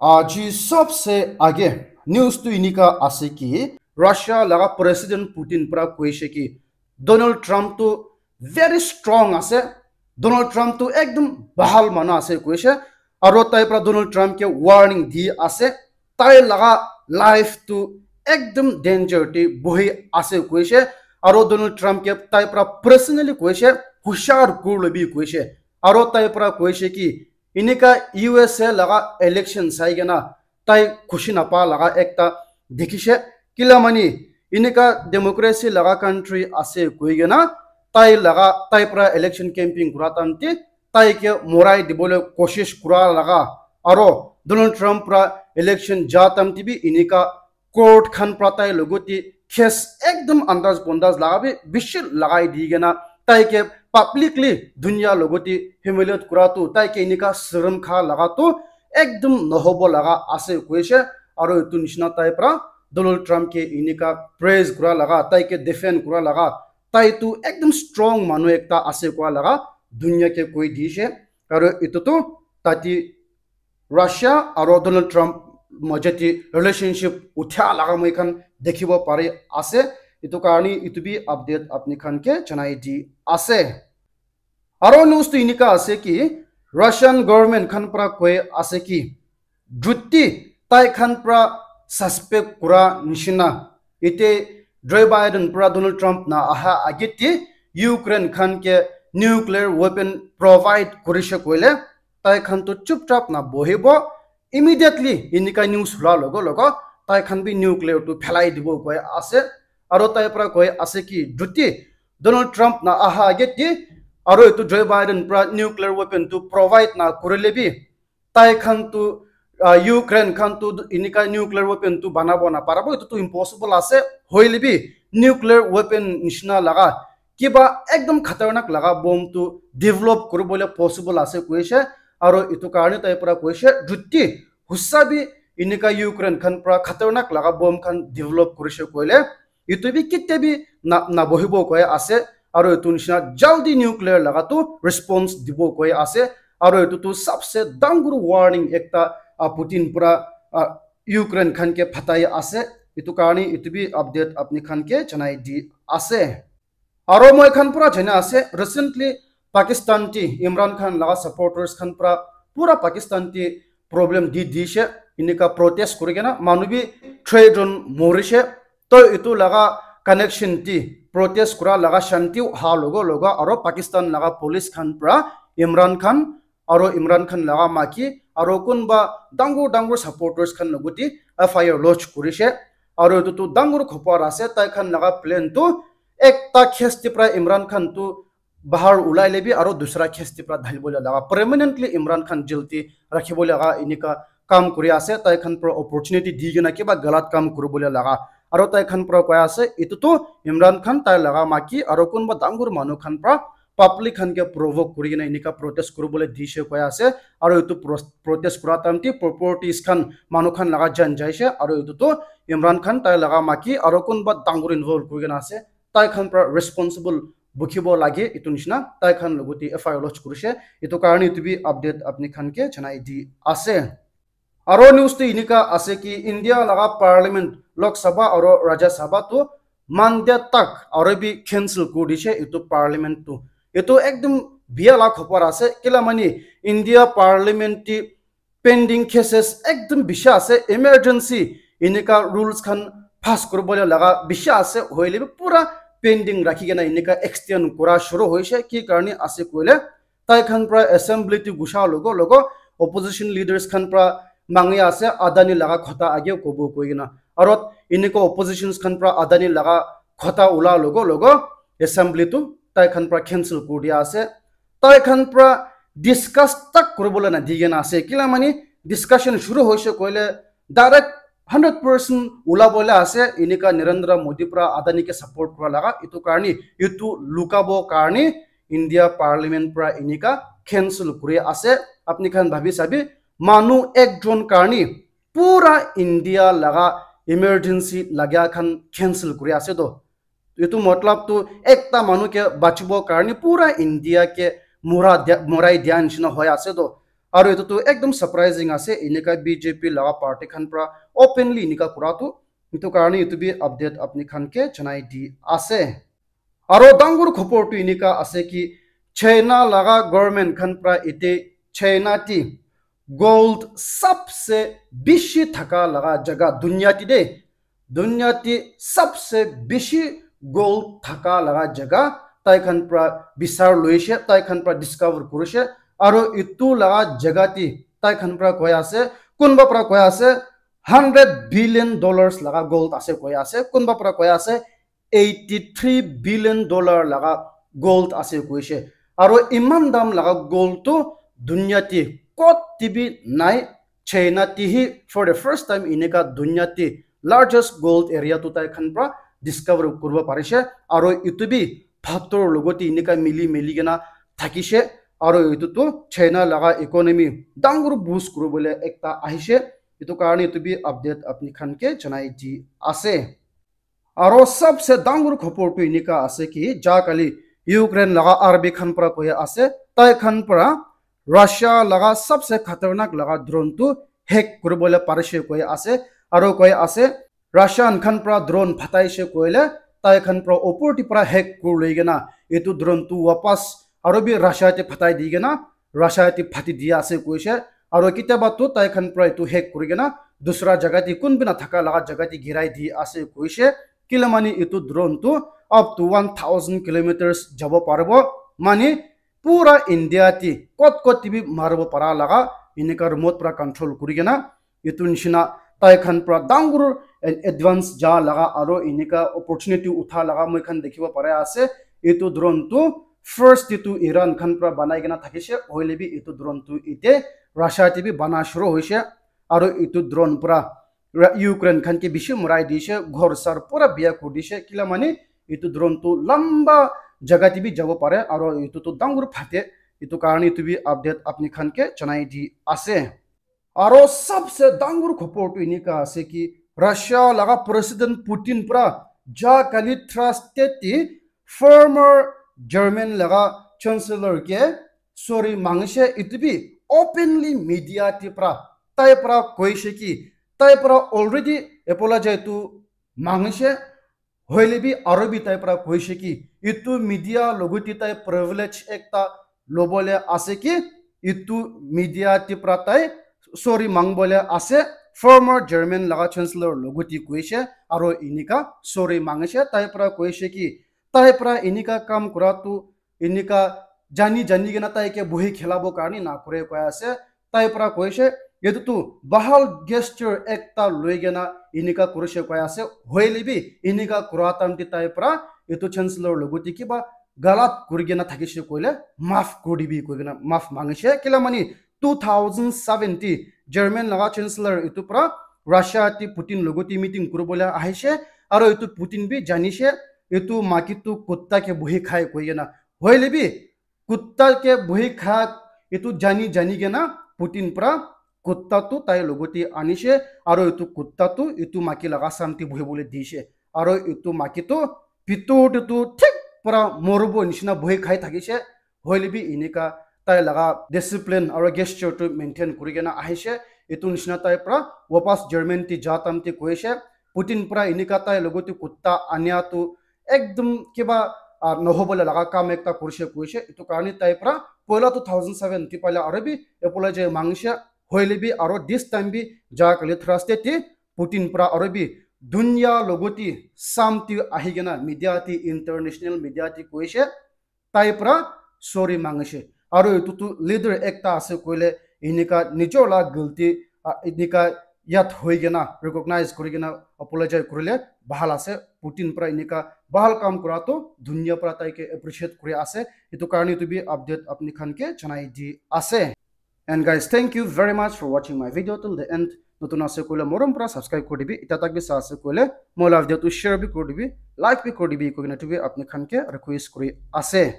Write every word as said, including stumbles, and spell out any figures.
Aji sabse aage news tu inika ase ki Russia laga President Putin para koise ki Donald Trump tu very strong ase, Donald Trump tu ekdum bahal manu ase koise, aro tai para Donald Trump ke warning di ase, tai laga life tu ekdum danger te bohi ase koise, aro Donald Trump ke tai para personally koise, hushar kuri lobi koise, aro tai para koise ki inika U S A laga election sai kena tai khushi napa laga ekta dikhishe, kila mani inika democracy laga country ase koi kena tai laga tai para election campaign kura time te tai ke morai dibole koshish kura laga aro Donald Trump para election ja time te bi inika court khan para tai logote case ekdum andaz bondaz laga bi bishi lagai di kena tai ke publicly dunia logote humiliate kura tu tai ke inika shorm kha laga tu ekdum nohobo laga ase koise, aro etu nishina tai para Donald Trump ke inika praise kura laga, tai ke defend kura laga, tai tu ekdum strong manu ekta ase kua laga dunia ke koi dishe, aro etu tu tati Russia aro Donald Trump majati relationship uthia laga moi khan dikhibo pari ase. Etu karni etu bi update apni khan ke janai di ase. Aro news tu inika ase ki Russian government khan para koi ase ki juti tai khan para suspect kura nishina ite Joe Biden para Donald Trump na aha agete Ukraine khan ke nuclear weapon provide kurishe koile tai khan tu chupchap na bohibo, immediately inika news hula logo logo tai khan bi nuclear tu phelai dibo koi ase. Aro tai para koi ase ki juti Donald Trump na aha agete aro etu Joe Biden para nuclear weapon tu provide na kurile bi tai khan tu Ukraine khan tu inika nuclear weapon tu banabo na parabo, etu tu impossible ase. Hoile bi nuclear weapon nishina laga kiba ekdum khatarnak laga bomb tu develop kuribole possible ase koise. Aro etu karni tai para koise juti husa bi inika Ukraine khan para khatarnak laga bomb khan develop kurishe koile etu bi kitia bi na nabohibo koi ase. Aro etu nishina jaldi nuclear laga tu response dibo koi ase. Aro etu tu sabse dangor warning ekta Putin para Ukraine khan ke phatai ase. Etu karni etu bi update apni khan ke janai di ase. Aro moi khan pura jana ase, recently Pakistan ti Imran Khan laga supporters khan pura pura Pakistan ti problem di dishe, inika protest kuri kena manu bi three jon morishe. To etu laga connection ti protest kura laga shanti ha logo logo aro Pakistan laga police khan pura Imran Khan aro Imran Khan laga maki aro kunba dangor dangor supporters khan logote F I R lodge kurishe. Aro etu tu dangor khopor ase, tai khan laga plan tu ekta case te pra Imran Khan tu bahar ulai lebi aro dusra case te pra dhalibole laga, permanently Imran Khan jail te rakhibole laga enika kam kuri ase. Tai khan pra opportunity di kena kiba galat kam kuribole laga, aro tai khan pra koi ase etu tu Imran Khan, tai laga maki aro kunba dangor manu khan pra public khan ke provoke kuri kena enika protest kuribole dishe koi ase. Aro etu pros- protest kura time te properties khan manu khan laga jan jaishe, aro etu tu Imran Khan, tai laga maki aro kunba dangor involve kuri kena ase, tai khan pra responsible bukhibo lage etu nishina tai khan logote F I R lodge kurishe. Etu karne etu bi update apni khan ke janai di ase. Aro news tu enika ase ki India laga parliament, Lok Sabha aro Rajya Sabha tu Monday tak aro bi cancel kuri dishe etu parliament tu. Etu ekdum biya la khopor ase, kila mani India parliament ti pending cases ekdum bishi ase, emergency enika rules khan pass kuribole laga bishi ase, hoile bi pura pending rakhi kena enika extend kura shuru hoishe. Ki karne ase koile, tai khan pra assembly te gusha logo logo opposition leaders khan pra mangi ase, Adani laga khota age kobo koi kena. Aro enika oppositions khan pra Adani laga khota ula logo logo assembly tu tai khan pra cancel kuri dia ase. Tai khan pra discuss tak kuribole na di kena ase, kila mani discussion shuru hoishe koile direct hundred percent ulabole ase, enika Narendra Modi pra Adani ke support kura laga. Etu karne, etu lukabo karne India parliament pra enika cancel kuri ase. Apni khan bhabi sabi, manu ekjon karne pura India laga emergency laga khan cancel kuri ase to. Etu matlab tu ekta manu ke bachibo karne pura India ke mura dia, murai dia nishina hoi ase to. Aru etu tu ekdom surprising ase, enika B J P laga party khan pra openly enika kura tu. Etu karne etu bi update apni khan ke janai di ase. Aru dangor khobor tu enika ase ki China laga government khan pra ite China ti gold sabse bishi thaka laga jaga dunia ti de, dunia ti sabse bishi gold thaka laga jaga tai khan pra bisar loishe, tai khan pra discover kurishe. Aru itu laga jaga ti tai khan pra koi ase, kunba pra koi ase hundred billion dollars laga gold ase koi ase, kunba pra koi ase eighty three billion dollar laga gold ase koishe. Aru iman dam laga gold tu dunia ti kot ti bi nai, China ti hi for the first time enika dunia ti largest gold area tu tai khan pra discover kuribo parishe. Aru itu bi phator logote enika mili mili kena thakishe. Aru itu tu China laga economy dangor boost kuribole ekta ahishe. Itu karne itu bi update apni khan ke janai di ase. Aro sabse dangor khobor tu enika ase ki ja kali Ukraine laga army khan pra koi ase, tai khan pra Russia laga sabse khatarnak laga drone tu hack kuribole parishe koi ase. Aro koi ase Russian khan pra drone phataishe koile tai khan pra opor ti pra hack kuri loi kena etu drone tu wapas aro bi Russia te phatai di kena Russia te phati dia ase koishe. Aro kitiaba tu tai khan pra etu hack kuri kena dusra jaga te kun bi na thaka laga jaga te girai di ase koishe. Kila mani etu drone tu up to one thousand kilometers jabo paribo. Mani pura India te kot kot te bi maribo para laga enika remote pra control kuri kena etu nishina tai khan pra dangor and advance ja laga aro enika opportunity utha laga moi khan dikhibo pare ase. Etu drone tu first te tu Iran khan pra banai kena thakishe, hoile bi etu drone tu ite Russia te bi bana shuru hoishe. Aro etu drone pra Ra- Ukraine khan ke bishi morai dishe, ghor sar pura biya kuri dishe. Kila mani etu drone tu lamba jaga te bi jabo pare aro etu tu dangor phate. Etu karne etu bi update apni khan ke janai di ase. Aro sabse dangor khobor tu enika ase ki Russia laga President Putin pra ja kali Thursday te former German laga Chancellor ke sorry mangishe, etu bi openly media te pra tai pra koishe ki tai pra already apologize tu mangishe. Hoile bi aro bi tai pra koishe ki etu media logote tai privilege ekta lobole ase ki etu media te pra tai sorry mangbole ase, former German laga Chancellor logote koishe. Aro enika sorry mangishe, tai pra koishe ki tai pra enika kam kura tu enika jani jani kena tai ke bohi khelabo karne na kure koi ase. Tai pra koishe etu tu bahal gesture ekta loi kena enika kurishe koi ase. Hoile bi enika kura time te tai pra etu Chancellor logote kiba galat kuri kena thakishe koile maaf kuri dibi koi kena maaf mangishe. Kila mani two thousand seven te German laga Chancellor etu pra Russia te Putin logote meeting kuribole ahishe. Aro etu Putin bi janishe etu maki tu kutta ke bohi khai koi kena. Hoile bi kutta ke bohi kha etu jani jani kena Putin pra kutta tu tai logote anishe. Aro etu kutta tu etu maki laga samti bohibole dishe. Aro etu maki tu pitor te tu thik pra moribo nishina bohi khai thakishe. Hoile bi enika tai laga discipline aro gesture tu maintain kuri kena ahishe. Etu nishina tai pra wapas German te ja time te koishe. Putin pra enika tai logote kutta ania tu ekdom kiba ah, nohobole laga kam ekta kurishe koishe. Etu karne tai pra poila two thousand seven te pala aro bi apology mangishe. Hoile bi aro this time bi ja kali Thursday te Putin pra aro bi dunia logote samti ahi kena media te, international media te koishe. Tai pra sorry mangishe. Aro etu tu leader ekta ase koile enika nijor la galti ah, enika yat hoi kena recognize kuri kena apologize kurile bahal ase. Putin pra enika bahal kam kura tu dunia pra tai ke appreciate kuri ase. Etu karne etu bi update apni khan ke janai di ase. And guys, thank you very much for watching my video till the end. Notun ase koile morom pra subscribe kuri dibi. Eta tak bi sa ase koile moi la video tu share bi kuri dibi, like bi kuri dibi koi kena etu bi apni khan ke request kuri ase.